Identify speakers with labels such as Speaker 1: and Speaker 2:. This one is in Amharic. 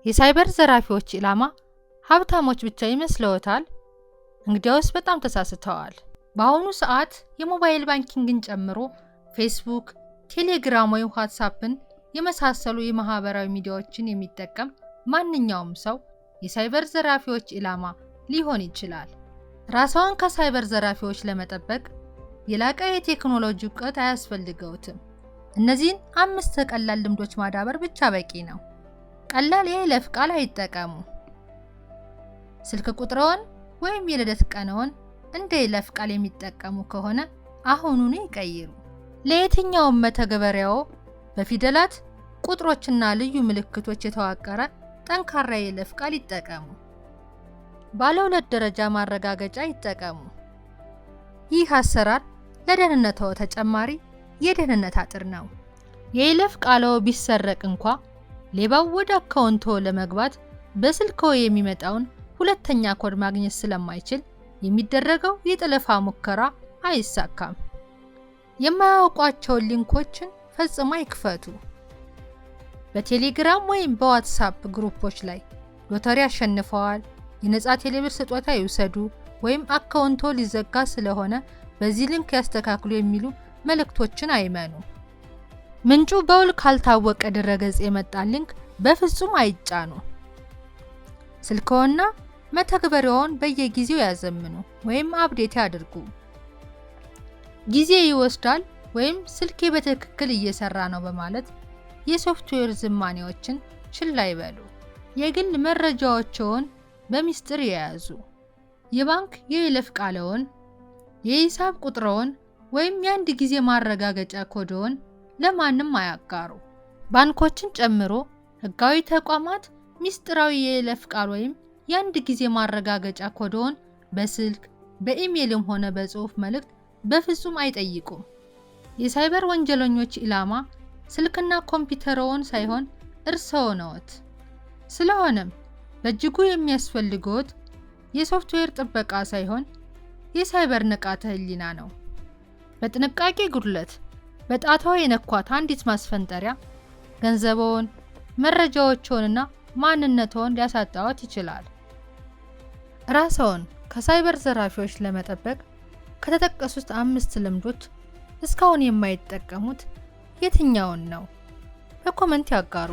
Speaker 1: የሳይበር ዘራፊዎች ኢላማ ሀብታሞች ብቻ ይመስልዎታል? እንግዲያውስ በጣም ተሳስተዋል። በአሁኑ ሰዓት የ mobile banking ን ጨምሮ ፌስቡክ፣ ቴሌግራም ወይም ዋትሳፕን የመሳሰሉ የማህበራዊ ሚዲያዎችን የሚጠቀም ማንኛውም ሰው የሳይበር ዘራፊዎች ኢላማ ሊሆን ይችላል። ራስዎን ከሳይበር ዘራፊዎች ለመጠበቅ የላቀ የቴክኖሎጂ እውቀት አያስፈልገውትም። እነዚህን አምስት ቀላል ልምዶች ማዳበር ብቻ በቂ ነው። ቀላል የይለፍ ቃል አይጠቀሙ። ስልክ ቁጥርዎን ወይም የልደት ቀንዎን እንደ ይለፍ ቃል የሚጠቀሙ ከሆነ አሁኑኑ ይቀይሩ። ለየትኛውም መተግበሪያዎ በፊደላት፣ ቁጥሮችና ልዩ ምልክቶች የተዋቀረ ጠንካራ የይለፍ ቃል ይጠቀሙ። ባለ ሁለት ደረጃ ማረጋገጫ ይጠቀሙ። ይህ አሰራር ለደህንነትዎ ተጨማሪ የደህንነት አጥር ነው። የይለፍ ቃልዎ ቢሰረቅ እንኳ ሌባው ወደ አካውንትዎ ለመግባት በስልክዎ የሚመጣውን ሁለተኛ ኮድ ማግኘት ስለማይችል የሚደረገው የጠለፋ ሙከራ አይሳካም። የማያውቋቸውን ሊንኮችን ፈጽሞ አይክፈቱ። በቴሌግራም ወይም በዋትሳፕ ግሩፖች ላይ ሎተሪ አሸንፈዋል፣ የነፃ ቴሌብር ስጦታ ይውሰዱ ወይም አካውንቶ ሊዘጋ ስለሆነ በዚህ link ያስተካክሉ የሚሉ መልእክቶችን አይመኑ። ምንጩ በውል ካልታወቀ ድረገጽ የመጣ link በፍጹም አይጫኑ። ስልክዎና መተግበሪያውን በየጊዜው ያዘምኑ ወይም update ያድርጉ። ጊዜ ይወስዳል ወይም ስልኬ በትክክል እየሰራ ነው በማለት የሶፍትዌር ዝማኔዎችን ችላ ይበሉ። የግል መረጃዎችዎን በሚስጥር የያዙ። የባንክ የይለፍ ቃልዎን፣ የሂሳብ ቁጥርዎን ወይም የአንድ ጊዜ ማረጋገጫ ኮድዎን ለማንም አያጋሩ። ባንኮችን ጨምሮ ሕጋዊ ተቋማት ሚስጥራዊ የይለፍ ቃል ወይም የአንድ ጊዜ ማረጋገጫ ኮድዎን በስልክ፣ በኢሜይልም ሆነ በጽሑፍ መልእክት በፍጹም አይጠይቁም። የሳይበር ወንጀለኞች ኢላማ ስልክና ኮምፒውተርዎን ሳይሆን እርስዎ ነዎት። ስለሆነም በእጅጉ የሚያስፈልግዎት የሶፍትዌር ጥበቃ ሳይሆን የሳይበር ንቃተ ህሊና ነው። በጥንቃቄ ጉድለት በጣትዎ የነኳት አንዲት ማስፈንጠሪያ ገንዘብዎን፣ መረጃዎችዎንና ማንነትዎን ሊያሳጣዎት ይችላል። ራስዎን ከሳይበር ዘራፊዎች ለመጠበቅ ከተጠቀሱት አምስት ልምዶች እስካሁን የማይጠቀሙት የትኛውን ነው? በ comment ያጋሩ።